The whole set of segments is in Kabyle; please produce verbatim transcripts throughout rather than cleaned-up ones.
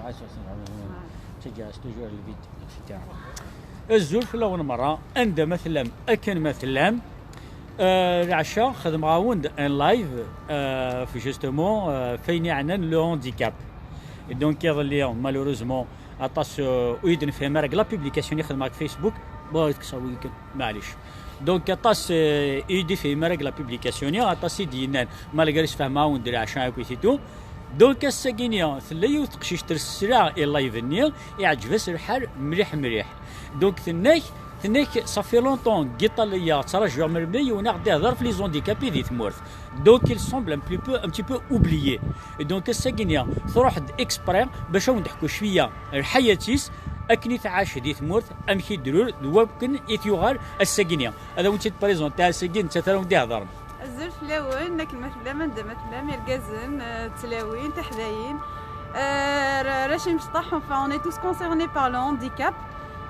Ttaǧǧaɣ-as toujours le vide, et cetera. Azul fell-awen merra, anda ma tellam, akken ma tellam. Euh, leɛca xedmeɣ-awen-d un live, euh, justement, euh, f ayen iɛnan le handicap. Et donc iḍelli, malheureusement, aṭas, euh, ur yi-d-nefhim ara deg la publication i xedmeɣ deg Facebook. Bon, kkes awi kan, maɛlic. Donc aṭas, euh, ur yi-d-ifhim ara deg la publication-nni, aṭas i d-yennan, malgré sfehmeɣ-awen-d leɛca akkit et tout. Donc ass-agi-nni tella yiwet teqcict tesla i live-nni, iɛǧeb-as lḥal mliḥ mliḥ. Donc tenna-k, tenna-k ça fait longtemps deg Iṭalya ttṛajuɣ melmi yiwen aɣ-d-ihder f les handicapés di tmurt. Donc il semble un petit peu, un petit peu oublié. Et donc ass-agi-nni truḥ-d exprès bac awen-d-teḥku cwiya lḥayat-is, akken i tɛac di tmurt, amek i d-terur, d wakken i t-yuɣal ass-agi-nni. Ad awen-tt-id-présenter ass-agi, nettat ara awen-d-ihedren. Azul fell-awen, akken ma tellam, anda ma tellam, irgazen, eh, d tlawin, tiḥdayin. Eh, ra-, rac imecṭaḥ, enfin, on est tous concernés par le handicap.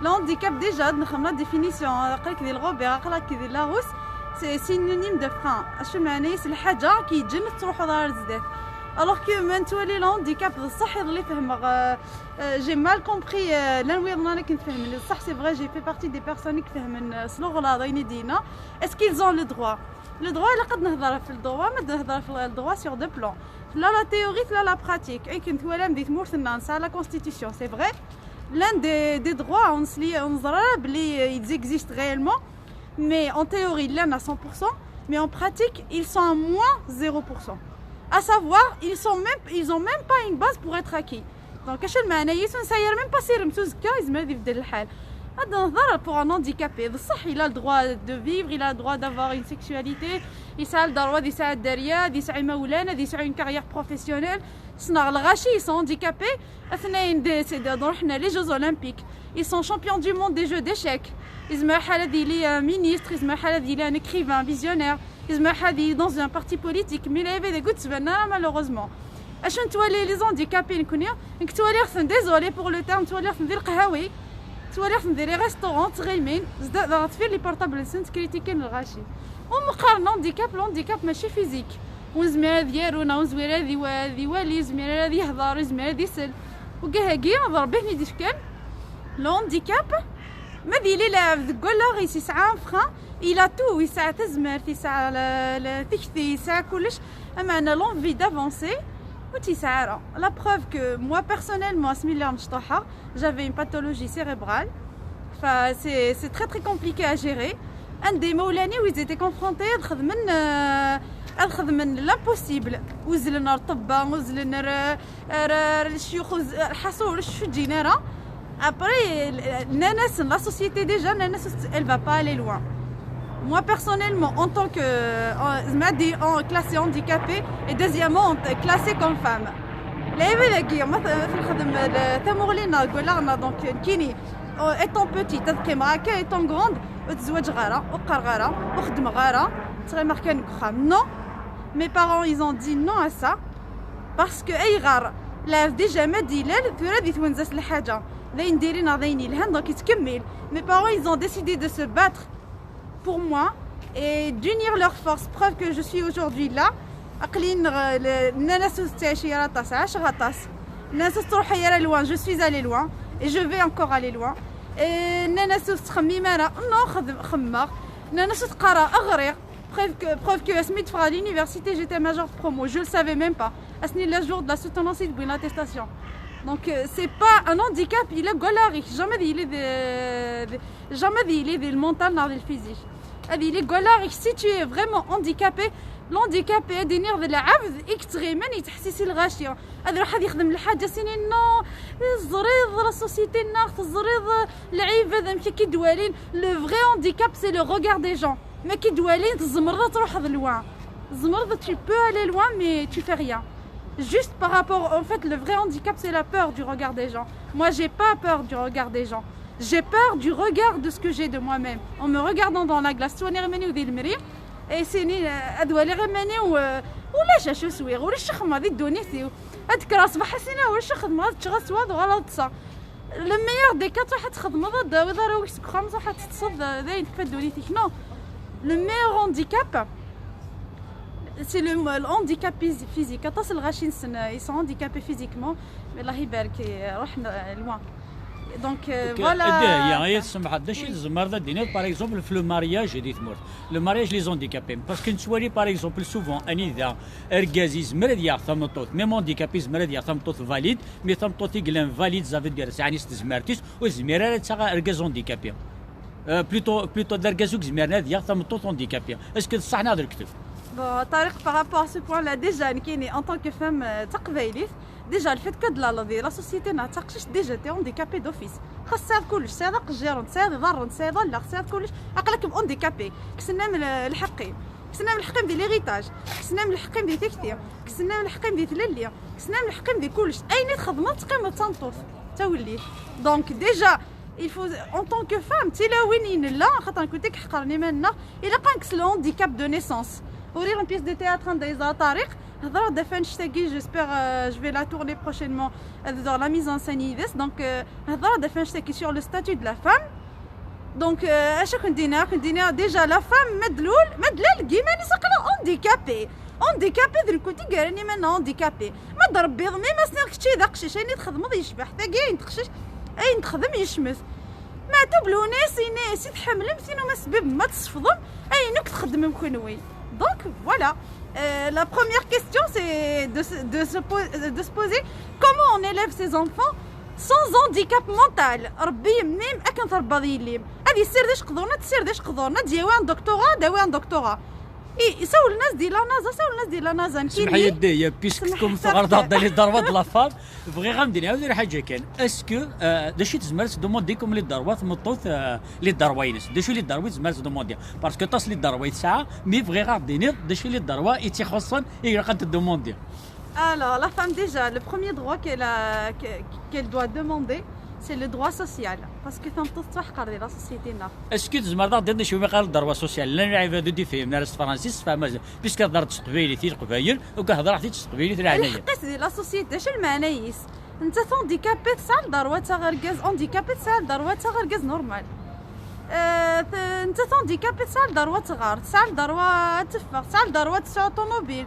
Le handicap, déjà, nexdem la définition, aql-ak di lɣubi, aql-ak di laɣus, c'est synonyme de frein. Acu meɛna-is? Lḥaǧa ki-yeǧǧen ad truḥeḍ ar zdat. Alors que ma nettwali le handicap, d ṣṣeḥ iḍelli fehmeɣ, euh, euh, j'ai mal compris, euh, llan wiḍen akken fehmen. D ṣṣeḥ, c'est vrai, j'ai fait partie des personnes qui fehmen, euh, s leɣlaḍ ayen i d-yenna. Est-ce qu'ils ont le droit? Le droit, ilaq ad nehder f le droit, ma d-nehder f le droit sur deux plans. Tella la théorie, tella la pratique. Akken twalam di tmurt-nneɣ, nesɛa la constitution, c'est vrai. L'un des, des droits, on se lit, on se rappelle, ils existent réellement, mais en théorie, ils l'ont à cent pour cent, mais en pratique, ils sont à moins zéro pour cent. À savoir, ils sont même, ils ont même pas une base pour être acquis. Donc, acu lmeɛna-is? Ur nesɛi ara même pas asirem s uzekka, yezmer ad ibeddel lḥal. Ad nehder pour un handicapé. D ṣṣeḥ, il a le droit de vivre, il a le droit d'avoir une sexualité, yesɛa le droit ad yesɛu dderya, ad yesɛu imawlan, ad yesɛu une carrière professionnelle. Ssneɣ lɣaci, ils sont handicapés. Atnayen de, c'est de, dans les Jeux Olympiques. Ils sont champions du monde des jeux d'échecs. Yezmer lḥal ad yili un ministre, yezmer lḥal ad yili un écrivain, visionnaire. Yezmer lḥal ad yili dans un parti politique. Mais la vie de Gutsbana, malheureusement. Acu nettwali les handicapés nekkni? Nekk ttwaliɣ-ten, désolé pour le terme, ttwaliɣ-ten di leqhawi, ttwaliɣ-ten di les restaurants, ttɣimin, zdat, dɣa tfir les portables-nsen, ttkritikint lɣaci. Umi qqaren handicap, le handicap mačči physique. Ur nezmir ad yaru, neɣ ur nezmir ad iwa-, ad iwali, ur nezmir ad yehder, ur nezmir ad isel. Ugah-agi, d Rebbi i ten-id-ifkan. Le handicap, ma d yili lɛebd deg wallaɣ-is yesɛa un frein, il a tout, yesɛa tazmert, yesɛa la, la, tikti, yesɛa kullec, ameɛna l'envie d'avancer, ur tt-yesɛa ara. La preuve que moi, personnellement, asmi lliɣ mecṭuḥeɣ, j'avais une pathologie cérébrale. Enfin, c'est, c'est très, très compliqué à gérer. Anda imawlan-iw, ils étaient confrontés ad xedmen, euh, ad xedmen l'impossible. Uzzlen ar ṭṭebba, uzzlen ar, ar, ar lecyux, uzz-, ar lḥaṣul, ur ǧǧin ara. Après, nnan-asen, la société déjà, nnan-as, elle va pas aller loin. Moi, personnellement, en tant que, euh, en, ma di-, en, classée handicapée, et deuxièmement, classée comme femme. Lɛibad-agi, ma t-, ma txedem, euh, tamuɣli-nneɣ deg wallaɣ-nneɣ, donc, euh, nekkini, euh, étant petite, ad qqimeɣ akka, étant grande, ur ttezwaǧeɣ ara, ur qqareɣ ara, ur xeddmeɣ ara, ttɣimeɣ kan deg uxxam. Non, mes parents, ils ont dit non à ça, parce que ayɣer, la, déjà ma d-ilal, tura di twenza-s lḥaǧa, d ayen diri neɣ d ayen yelhan, donc yettkemmil. Mes parents, ils ont décidé de se battre pour moi et d'unir leurs forces, preuve que je suis aujourd'hui là. Aql-i nɣ-, le-, nnan-as ur tettɛici ara aṭas, ɛaceɣ aṭas. Nnan-as ur tettruḥu ara loin, je suis allée loin et je vais encore aller loin. Et nnan-as ur tettxemmim ara, non, xedm-, xemmeɣ. Nnan-as ur teqqar ara, ɣriɣ. Preuve que, preuve que asmi d-ffɣeɣ à l'université, j'étais major de promo, je le savais même pas. Asmi le jour de la soutenance, ils ont une attestation. Donc, euh, c'est pas un handicap, il est golarik, jamais il est de, de, jamais il est de le mental, ni de le physique. Ad yili deg wallaɣ-ik, si tu es vraiment handicapé, l'handicapé ad iniɣ d lɛebd i yettɣiman yettḥessisi lɣaci. Ad iruḥ ad yexdem lḥaǧa sini, non, teẓriḍ la société-nneɣ, teẓriḍ lɛibad amek i k-id-walin. Le vrai handicap, c'est le regard des gens. Ma k-id-walin, tzemreḍ ad truḥeḍ loin. Tzemreḍ, tu peux aller loin, mais tu fais rien. Juste par rapport, en fait, le vrai handicap, c'est la peur du regard des gens. Moi, j'ai pas peur du regard des gens. J'ai peur du regard de ce que j'ai de moi-même. En me regardant dans la glace, ttwaliɣ iman-iw di lemri, et sini, euh, ad waliɣ iman-iw, euh, ulac acu swiɣ, ulac xedmeɣ di ddunit-iw. Ad d-kkreɣ ṣṣbeḥ, a sini ulac xedmeɣ, ad ččeɣ, ad sweɣ, ad uɣaleɣ ad ṭṭseɣ. Le meilleur des cas, truḥ ad txedmeḍ, ad d-tawiḍ arraw-ik seg uxxam, truḥ ad teṭṭseḍ, d, d ayen tekfa ddunit-ik. Non. Le meilleur handicap, C'est le, le handicap phys- physique. Aṭas n lɣaci nessen, euh, ils sont handicapés physiquement. Mais Allah يبارك, euh, رحنا loin. Donc, euh, Ok, voilà. Dihya, ay tsemḥeḍ, d acu i tzemreḍ ad d-tiniḍ, par exemple, في le mariage di tmurt, le mariage les handicapés? Parce que nettwali, par exemple, souvent, anida argaz yezmer ad yaɣ tameṭṭut, même handicapé yezmer ad yaɣ tameṭṭut valide, mais tameṭṭut i yellan valide, ça veut dire, sɛan-is tezmert-is, ur tezmir ara ad taɣ argaz handicapé. Euh, plutôt, plutôt d argaz ur yezmiren ad yaɣ tameṭṭut handicapé. Est-ce que d ṣṣeḥ neɣ d lekdeb? Bon, Tariq, par rapport à ce point-là, déjà, nekkini, en tant que femme, euh, taqbaylit, déjà, le fait que de la, la, la société n'a تقشش, déjà, t'es handicapé d'office. خاص تساعد كلش, تساعد قجيرن, تساعد ضرن, تساعد الله, تساعد كلش. عقلك handicapé. كسنام ال- الحقي. كسنام الحقي دي l'héritage. كسنام الحقي دي تكتي. كسنام الحقي دي تللي. كسنام الحقي دي كلش. أين تخدمت تقيم تنطوف. تولي. Donc, déjà, il faut, en tant que femme, تلاوين إن لا, خاطر كنت حقرني منا, إلا قانكس le handicap de naissance. وريغ une pièce de théâtre عند إذا طارق. هضرة دفن شتاقي, j'espère, euh, je vais la tourner prochainement, euh, dans la mise en scène يدس. Donc, euh, هضرة دفن شتاقي sur le statut de la femme. Donc, euh, اش كندينا كندينا déjà la femme مدلول مدلل كيما نسقنا handicapé. Handicapé ذ الكوتي قالني منا handicapé. ما تربيض مي ما سنير كتشي ذا قشيش, أين تخدمض يشبح, تاقي أين تخشش, أين تخدم يشمث. ما تبلوني سيني سي تحملم سينو ما سبب ما تصفضم, أين تخدم كنوي. Donc, voilà. Euh, la première question, c'est de, se- de, se po- de se poser comment on élève ses enfants sans handicap mental. ربي يميم أكن تربض يليم. هذه السير داش قدورنا, تسير داش قدورنا, ديوان دكتوراه, ديوان دكتوراه. إي, سول الناس دي la NASA, سول الناس دي la NASA. سمح لي, Dihya, puisque تكون تغرد هذا لي ضربات de la femme, بغيغ أن ندير حاجة كان. Est-ce que, euh, d acu i tezmer ad s-demandé comme les droits تمطوت, euh, les droits ينس؟ D acu les droits i tezmer ad s-demandé? Parce que ṭas les droits i tesɛa, mais بغيغ أن ندير d acu les droits i tt-ixuṣṣen i ilaq ad t-demandé? Alors, la femme, déjà, le premier droit qu'elle a, que- qu'elle doit demander, c'est le droit social. Parce que تمطوت تحقر دي la société ناخ. Est-ce que تزمر تاخذ شويه غير الدروه سوسيال؟ لان العباد دي فهم ناس فرنسيس فما بيسك هضرت تقبيلي تي القبايل وكهضر حتى تقبيلي في العنايه. الحق دي la société, اش المعنى يس؟ انت handicapé تسعى لدروة غير كاز, handicapé تسعى لدروة غير كاز normal. آه، ت- انت handicapé تسعى لدروة غار, تسعى لدروة تفخ, تسعى لدروة تسعى طوموبيل,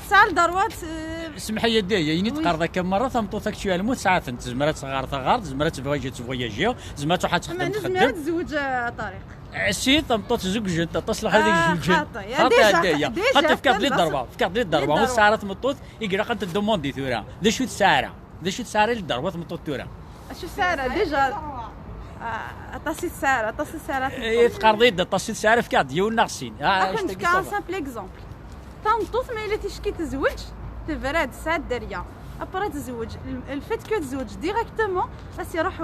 تسعى لدروة, آه, سمح لي, Dihya, يني Oui. تقرض كم مره تمطوط actuellement ساعات تزمر تغار تغار, تزمر تفواجه تفواياجيو, تزمر تروح ما تخدم نزمر تخدم. تزوج, آه, طارق. عسيت تمطوط زوج جنت تصل هذيك آه, زوج جنت. خاطي. آه, déjà, Dihya, déjà, حتى فكر فهم لي la الضربه, فكر لي الضربه, الضربة. والسعره تمطوط يقرا قد الدوموندي ثورا. D acu تسعى؟ D acu تسعى للضربه تمطوط ثورا؟ شو سعره déjà؟ آه, aṭas i tesɛa, aṭas i tesɛa. اي تقرضي دا تصل سعره فكر ديون ناقصين. أكون كان simple exemple. تنطوث ما إلا تشكي تزوج, تبرد ساعة دريا. أبرا تزوج, le fait que تزوج directement, أسي يروح,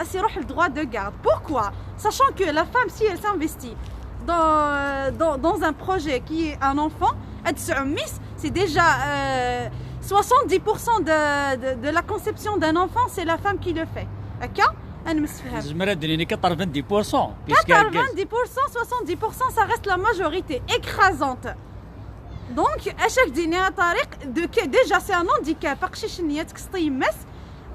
أسي يروح le droit de garde. Pourquoi? Sachant que la femme, si elle s'investit dans, dans, dans un projet qui est un enfant, elle se miss, c'est déjà, euh, soixante-dix pour cent de, de, de la conception d'un enfant, c'est la femme qui le fait. هكا؟ أنا مستفهم. زمرة دنيني quatre-vingt-dix pour cent, puisque quatre-vingt-dix pour cent, soixante-dix pour cent, ça reste la majorité écrasante. Donc, اش راك ديني يا طارق, de que, déjà, c'est un handicap. أقشيش النية تكسطي يماس,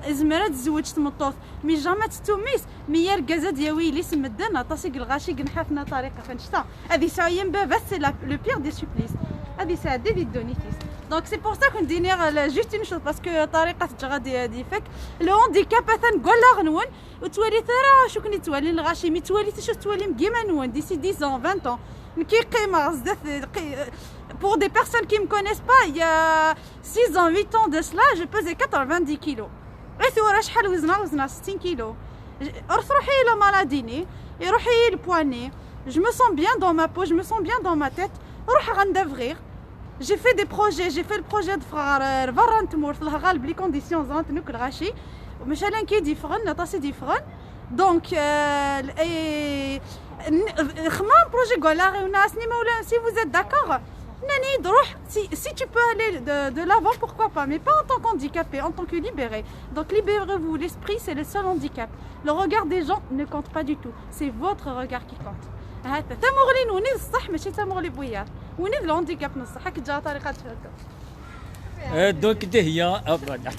زمرة تزوج تمطوط, mais jamais تتوميس, mais يا رجال زاد يا ويلي سمدنا, طاسي الغاشي قنحاتنا طريقة فنشتا. هذه سعيا بابا, c'est la- le pire des supplices. هذه سعدي دي دونيتيس. Donc, c'est pour ça qu'on dit, euh, juste une chose, parce que طريقة تجرى دي, دي فك. Le handicap, أثن قول لا غنون, وتوالي ثرا شو كني توالي الغاشي, mais توالي شو توالي مقيمة نون, d'ici dix ans, vingt ans. نكي قيمة زدت, قي- pour des personnes qui me connaissent pas, il y a six ans, huit ans de cela, je pesais quatre-vingt-dix kilos. غير ثورة شحال وزنها؟ وزنها ستين كيلو. ج- رحت روحي إلى مالاديني, يروحي le poignet. Je me sens bien dans ma peau, je me sens bien dans ma tête. روح غندافغيغ. J'ai fait des projets, j'ai fait le projet de frère, euh, برا نتمورت لها غالب les conditions زانت نوك الغاشي. ومشالان كي ديفغن, نطاسي ديفغن. Donc, euh, et, خمام projet قال لا غير ناس ني مولا, si vous êtes d'accord, ناني دروح, si, si tu peux aller de, de l'avant, pourquoi pas, mais pas en tant qu'handicapé, en tant que libéré. Donc, libérez-vous, l'esprit, c'est le seul handicap. Le regard des gens ne compte pas du tout. C'est votre regard qui compte. هذا تمغلي نوني الصح, ماشي تمغلي بويار. وني le handicap نصح, هاك جا طريقة تفكر. Euh, donc, Dihya, oh, pardon.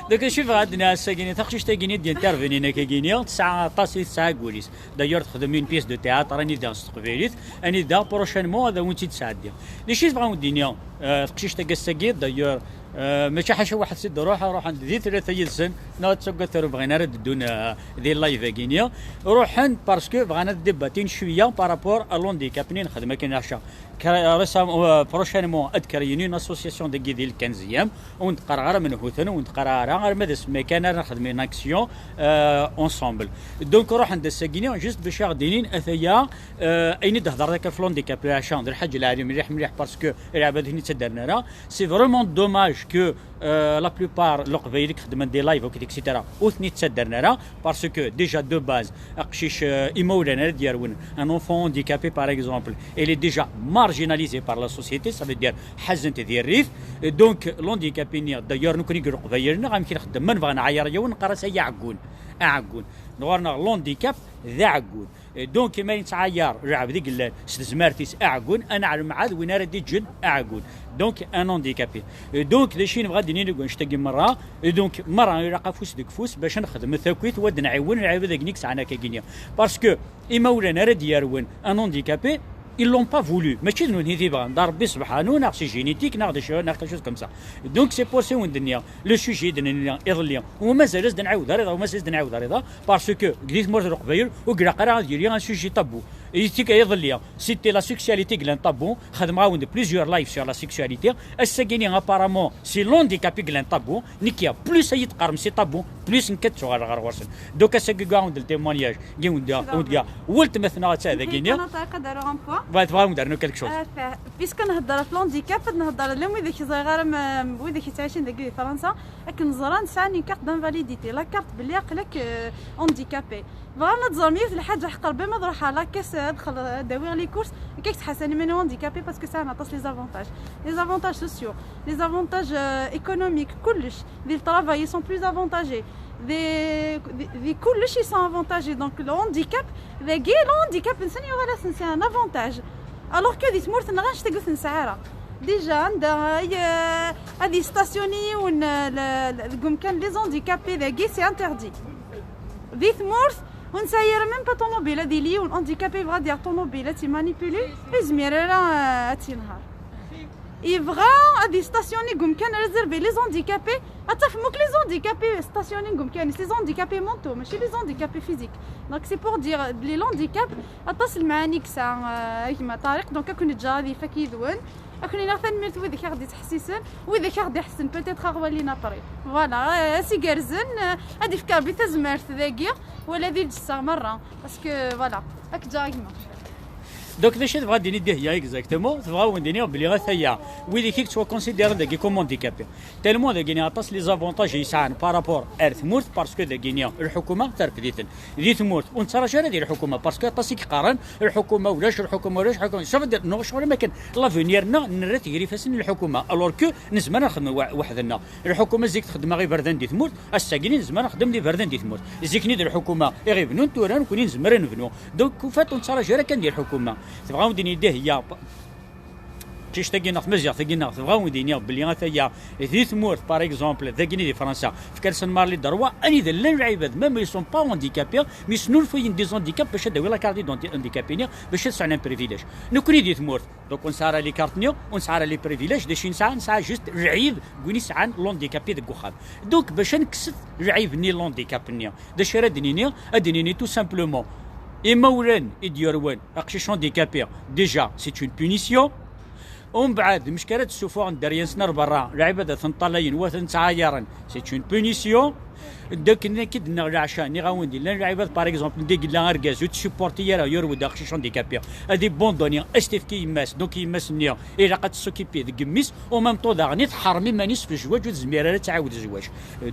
Donc, je suis vraiment à Sagini, taqcict-agini d-intervenir-nni, Sagini, tesɛa aṭas i tesɛa deg wul-is. D'ailleurs, texdem une pièce de théâtre, anida s teqbaylit, anida prochainement ad awen-tt-id-sɛeddiɣ. D acu i tebɣa ad wen-d-iniɣ, euh, taqcict-agi ass-agi, d'ailleurs, euh, mačči ḥaca waḥed s-id-ruḥ, ruḥen di tlata yid-sen, neɣ ad tagad ur bɣin ara ad ddun, euh, di live-agi-nni. Ruḥen parce que bɣan ad débattin cwiya par rapport à l'handicap-nni nexdem akken aḥca. Kra-, récem-, euh, prochainement, ad créer une association dagi di le quinzième, ur d-qqareɣ ara menhu-ten, ur d-qqareɣ ara, arma d asmi kan ara nexdem une action, euh, ensemble. Donc, ruḥen-d ass-agi-nni, juste bac aɣ-d-inin, ataya, euh, ayen i d-hedreɣ akka f l'handicap, leɛca, d lḥaǧa lɛali mliḥ, mliḥ, parce que lɛebad ur ten-ittaddaren ara. C'est vraiment dommage que, euh, la plupart, leqbayel i ixeddmen des lives, et cetera, ur ten-ittaddaren ara, parce que déjà de base, aqcic, euh, imawlan ara d-yarwen, un enfant handicapé par exemple, il est déjà marginalisé par la société, ça veut dire ḥazen-t di rrif. Donc l'handicap-nni, d'ailleurs, nekkni deg leqbayel-nneɣ, amek i nxeddem, ma nebɣa nɛayar yiwen, neqqar-as ay aɛeggun, aɛeggun. Ɣur-neɣ l'handicap d aɛeggun. Donc, ma yettɛayar lɛebd i yellan s tezmert-is aɛeggun, ad neɛlem ɛad win ara d-iǧǧen aɛeggun. Donc, un handicapé. Donc, d acu i nebɣa ad d-nini deg wannect-agi merra. Donc, merra ilaq afus deg ufus bac ad nexdem takit, u ad nɛiwen lɛibad akken i yesɛan akka-agi-nni. Parce que imawlan ara d-yarwen un handicapé, ils l'ont pas voulu. Mačči d nutni i t-ibɣan, d Ṛebbi subḥanu, neɣ c'est génétique, neɣ d acu, neɣ quelque chose comme ça. Donc, c'est pour ça i wen-d-nniɣ, le sujet i d-nenna iḍelli, u mazal as-d-nɛiwed ar iḍ, u mazal as-d-nɛiwed ar iḍ, parce que di tmurt n Leqbayel ur ilaq ara ad yili un sujet tabou. I tik iḍelli, c'était la sexualité i yellan tabou, xedmeɣ-awen-d plusieurs lives sur la sexualité. Ass-agi-nni, apparemment, c'est l'handicap i yellan tabou. Nekk, plus ay d-teqqarem c'est tabou, plus nekk ad ttuɣaleɣ ɣer ɣur-sen. Donc, ass-agi, ggaɣ-awen-d le témoignage, ggaɣ-awen-d, ggaɣ-awen-d, ggaɣ-, weltma-tneɣ atta dagi-nni. Ad aɣ-d-ternu quelque chose. Bɣiɣ, tebɣam ad d-ternu quelque chose. Ah, fa-, puisque nehder ɣef l'handicap, ad nehder ala wid i k-ẓriɣ ara m-, wid i k-yettɛicin dagi di Fransa, akken ẓran sɛan une carte d'invalidité, la carte belli aql-ak, euh, handicapé. Bɣan ad ẓren yiwet lḥaǧa, ḥeqq Rebbi ma ad ruḥeɣ la caisse ad xel-, ad awiɣ les courses, akka ttḥasan iman-iw handicapé parce que sɛan aṭas les avantages. Les avantages sociaux, les avantages, euh, économiques, kullec. Di le travail, ils sont plus avantagés. Di, di, di kullec, ils sont avantagés. Donc, le handicap, dagi, le handicap, nsen yuɣal-asen, c'est un avantage. Alors que di tmurt-nneɣ, annect-agi ur t-nesɛi ara. Déjà, anda, euh, ad yestasyuni yiwen, euh, le, le, deg umkan les handicapés, dagi, c'est interdit. Di tmurt, ur nesɛi ara même pas ṭunubil, ad yili yiwen handicapé yebɣa ad yaɣ ṭunubil, ad tt-imanipuli, ur yezmir ara, euh, ad tt-yenher. Yebɣa ad yestasyuni deg umkan réservé les handicapés, ad tafem akk les handicapés stasyunin deg umkan-is, les handicapés mentaux, mačči les handicapés physiques. Donc c'est pour dire, les handicaps, aṭas n lemɛani i yesɛa, euh, a gma Ṭariq, donc ad ken-ǧǧeɣ ad ifak yid-wen. Ad ken-iniɣ tanemmirt wid i aɣ-d-ittḥessisen, wid i aɣ-d-iḥessen, peut-être ad ɣ-walin après. Voilà, euh, ass igerrzen, euh, ad ifk Rebbi tazmert dagi, wala di lǧessa merra, parce que, voilà, ad k-ǧǧeɣ a gma. Donc, d acu i tebɣa ad d-tini Dihya exactement? Tebɣa ad wen-d-iniɣ belli ataya, wid i yettwakonsidiren dagi comme handicapés. Tellement dagi-ni aṭas les avantages i yesɛan par rapport ar tmurt, parce que dagi-ni lḥukuma terfed-iten. Di tmurt, ur nettraǧu ara di lḥukuma, parce que aṭas i yeqqaren, lḥukuma ulac, lḥukuma ulac, lḥukuma. Ça veut dire, neɣ ccɣel am akken l'avenir-nneɣ nerra-t gar ifassen n lḥukuma, alors que nezmer ad nexdem wa-, weḥd-nneɣ. Lḥukuma zik txeddem iberdan di tmurt, ass-agi nezmer ad nexdem d iberdan di tmurt. Zik-nni d lḥukuma i ɣ-ibnun, tura nekkni nezmer ad nebnu. Donc, en fait, ur nettraǧu ara kan di lḥukuma. Tebɣa ad wen-d-tini Dihya, taqcict-agi neɣ tmaziɣt-agi neɣ, tebɣa ad wen-d-iniɣ belli ataya di tmurt, par exemple, dagi-ni di Fransa, fkan-asen marli ddrewa, anida llan lɛibad, même ils sont pas handicapés, mi snulfuyen des handicaps bac ad d-awi la carte d'identité handicapé-nni, bac ad sɛun un privilège. Nekkni di tmurt, donc ur nesɛi ara les cartes-nni, ur nesɛi ara les privilèges, d acu i nesɛa? Nesɛa juste lɛib deg win yesɛan l'handicapé deg uxxam. Donc, bac ad nekkset lɛib-nni, l'handicap-nni, d acu ara d-nini? Ad d-nini tout simplement, imawlan i d-yurwen aqcic handicapé, déjà, c'est une punition. Umbeɛd, mecka ara d-ssufuɣen dderya-nsen ar berra, lɛibad ad ten-ṭṭalayen, wa ten-ttɛayaren, c'est une punition. Dak nekk i d-nniɣ leɛca, nniɣ-awen-d, llan lɛibad, par exemple, anda i yella argaz, ur t-supporti ara, yurwen-d aqcic handicapé, ad ibondoni, ad s-t-ifk i yemma-s, donc yemma-s-nni, ilaq ad t-s'occupi deg mmi-s, en même temps daɣen i tḥerrem iman-is f zzwaǧ, ur tezmir ara ad tɛawed zzwaǧ.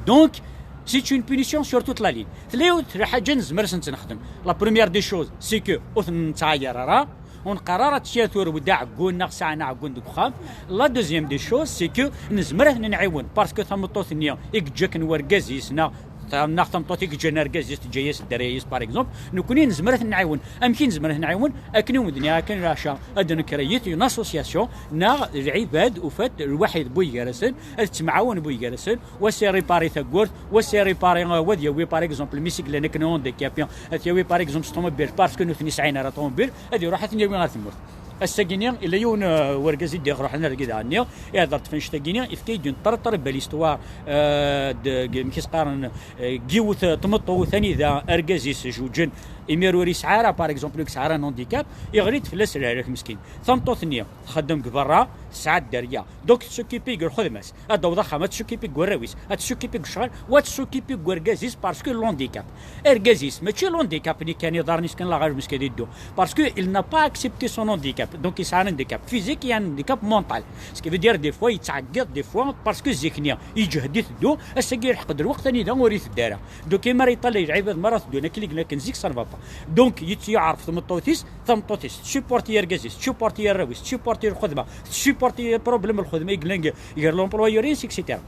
Donc, c'est une punition sur toute la ligne. Tella yiwet lḥaǧa nezmer ad s-tt-nexdem. La première des choses, c'est que ur ten-nettɛayar ara, ur neqqar ara tya turwed aɛeggun neɣ sɛan aɛeggun deg uxxam. La deuxième des choses, c'est que nezmer ad ten-nɛiwen, parce que tameṭṭut-nni i yeǧǧa akken wergaz-is neɣ Neɣ tameṭṭut i yeǧǧan argaz-is, teǧǧa-yas dderya-is, par exemple, nekkni nezmer ad ten-nɛiwen. Amek i nezmer ad ten-nɛiwen? Akken i wen-d-nniɣ akken, leɛca ad d-nekreyit une association, neɣ lɛibad, ufat, lwaḥid buygarasen, ad ttemɛawen buygarasen, wa s-iripari tawwurt, wa s-iripari, euh, wa ad yawi, par exemple, mi s-yellan akken handicapé, ad t-yawi, par exemple, s ṭumubil, parce que nutni sɛin ara ṭumubil, ad iruḥ ad ten-yawi ɣer tmurt. Ass-agi-nni, yella yiwen, euh, wergaz i d-iruḥen ar gida-nni, ihder-d f annect-agi-nni, ifka-yi-d une très, très belle histoire, euh, de, de, amek i s-qqaren, euh, n yiwet, euh, tmeṭṭut, anida argaz-is zewǧen, imir ur yesɛi ara, par exemple, ur yesɛi ara un handicap, iɣli-d fell-as lehlak meskin. Tameṭṭut-nni txeddem deg berra, tesɛa dderya, donc tettsukipi deg lxedma-s, ad d-taweḍ axxam, ad tettsukipi deg warraw-is, ad tettsukipi deg ccɣel, wa ad tettsukipi deg wergaz-is, parce que l'handicap. Argaz-is, mačči l'handicap-nni kan, iḍarren-is kan laɣ meskin ad iddu. Parce que il n'a pas accepté son handicap. Donc, yesɛa un handicap physique et un handicap mental. Ce qui veut dire, des fois, yettɛeggiḍ, des fois, parce que zik-nni, yeǧhed iteddu, ass-agi yelḥeq-d lweqt anida ur iteddu ara. Donc, imi ara yeṭṭalay lɛibad mi ara teddun, akken i yella akken zik, ça ne va pas. Donc, yettyeɛref tmeṭṭut-is, tameṭṭut-is, tsupporti argaz-is, tsupporti arraw-is, tsupporti lxedma, tsupporti problème lxedma i yellan gar l'employeur, et cetera.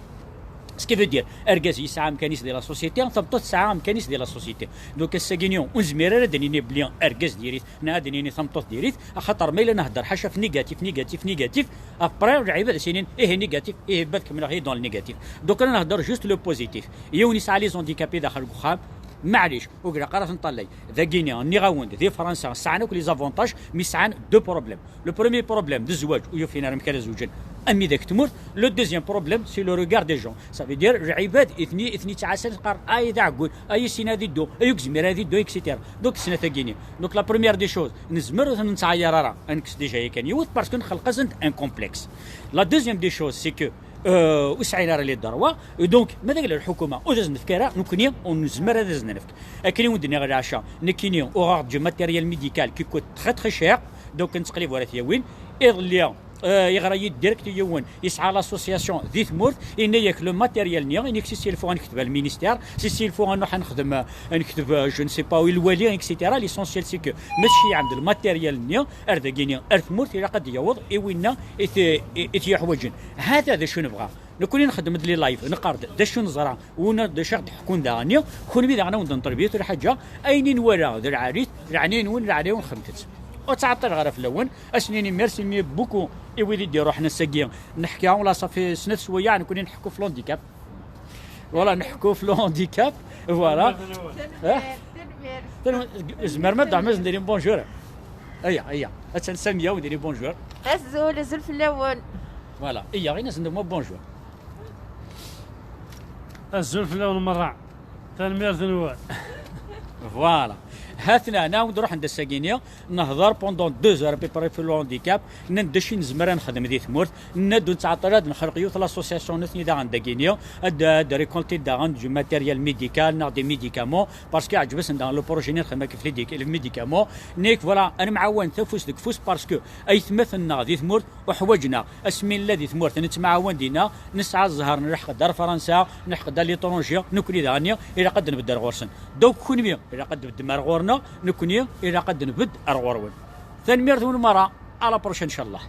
Ce qui veut dire, argaz yesɛa amkan-is di la société, tameṭṭut tesɛa amkan-is di la société. Donc, ass-agi-nni, ur nezmir ara ad d-nini belli argaz diri-t, neɣ ad d-nini tameṭṭut diri-t, axaṭer ma yella nhedder ḥaca f négatif, négatif, négatif, après, lɛibad ad s-inin, ihi négatif, ihi bad kemmleɣ-iyi dans le négatif. Donc, ad nhedder juste le positif. Yiwen yesɛa les handicapés daxel deg uxxam, maɛlic, ur ilaq ara ad ten-nṭallay. Dagini, nniɣ-awen-d, di Fransa, sɛan akk les avantages, mais sɛan deux problèmes. Le premier problème, d zzwaǧ, ur yufin ara amek ara zewǧen, am widak tmurt. Le deuxième problème, c'est le regard des gens. Ça veut dire, lɛibad, i ten-, i ten-yettɛassan, qqaren, ay d aɛeggun, ay sin ad iddu, ay ur yezmir ad iddu, et cetera. Donc, snat-agi-nni. Donc, la première des choses, nezmer ur ten-nettɛayar ara, ad nekkes déjà yakan yiwet, parce que nxelq-asen-d un complexe. La deuxième des choses, c'est que, euh, ur sɛin ara les droits, et donc, ma d agla lḥukuma, ur d-as-nefk ara, nekkni, ur nezmer ad as-nefk. Akken i wen-d-nniɣ leɛca, nekkini, uɣeɣ-d du matériel médical qui coûte très, très cher, donc, nettqelib wara t-yawin. Iḍelli, euh, yeɣra-yi-d direct yiwen, yesɛa l'association di tmurt, yenna-yak le matériel-nni, ini-k si s'il faut ad nekteb ar le ministère, si s'il faut ad nruḥ ad nexdem, euh, ad nekteb, euh, je ne sais pas, i lwali, et cetera. L'essentiel, c'est que mačči iɛemmed le matériel-nni, ar dagini, ar tmurt, ilaq ad d-yaweḍ i winna i t-, i, i t-yeḥwaǧen. Hata d acu nebɣa. Nekkni nxeddem-d les lives, neqqar-d d acu neẓra, wina d acu aɣ-d-ḥekkun daɣen. Kenwi daɣen a wen-d-neṭleb yiwet lḥaǧa, ayen i nwala d lɛali-t, leɛnaya-nwen, leɛnaya-nwen xedmet-tt. Ur ttɛeṭṭileɣ ara fell-awen, ad sen-inin merci-nni beaucoup i wid i d-iruḥen ass-agi, neḥka, wala ça fait snat sswayeɛ nekkni nḥekku f l'handicap. Voilà, nḥekku f l'handicap, voilà. Eh? Tanwa-, tzemrem ad d-tɛumem ad sen-tinim bonjour. Aya, aya. Attan Samiya, wen-d-ini bonjour. Azul, azul fell-awen. Voilà, iyya, ini-asen-d bonjour. Azul fell-awen merra. Tanemmirt-nwen. Voilà. Ha-ten-a, nɛawed ruḥen-d ass-agi-nni, nehḍer pendant deux heures à peu près f le handicap, nnan-d d acu i nezmer ad nexdem di tmurt, nnan-d ur nettɛeṭṭil ad nexleq yiwet l'association nutni daɣen dagini, ad, ad récolter daɣen du matériel médical neɣ des médicaments, parce que iɛǧeb-asen daɣen le projet-nni nexdem akk f les médicaments. Nek, voilà, ad nemɛawan tafus deg ufus, parce que aytmaten-nneɣ di tmurt uḥwaǧen-aɣ. Asmi nella di tmurt, nettemɛawan dinna, nesɛa zzher, nleḥq-d ar Fransa, nleḥq-d à l'étranger, nekkni daɣen, ilaq ad nbedd ar ɣur-sen. Donc, kenwi, ilaq ad tbeddem ar ɣur-neɣ, nekkni, ilaq ad nbedd ar ɣur-wen. Tanemmirt-nwen merra, à la prochaine, inchallah.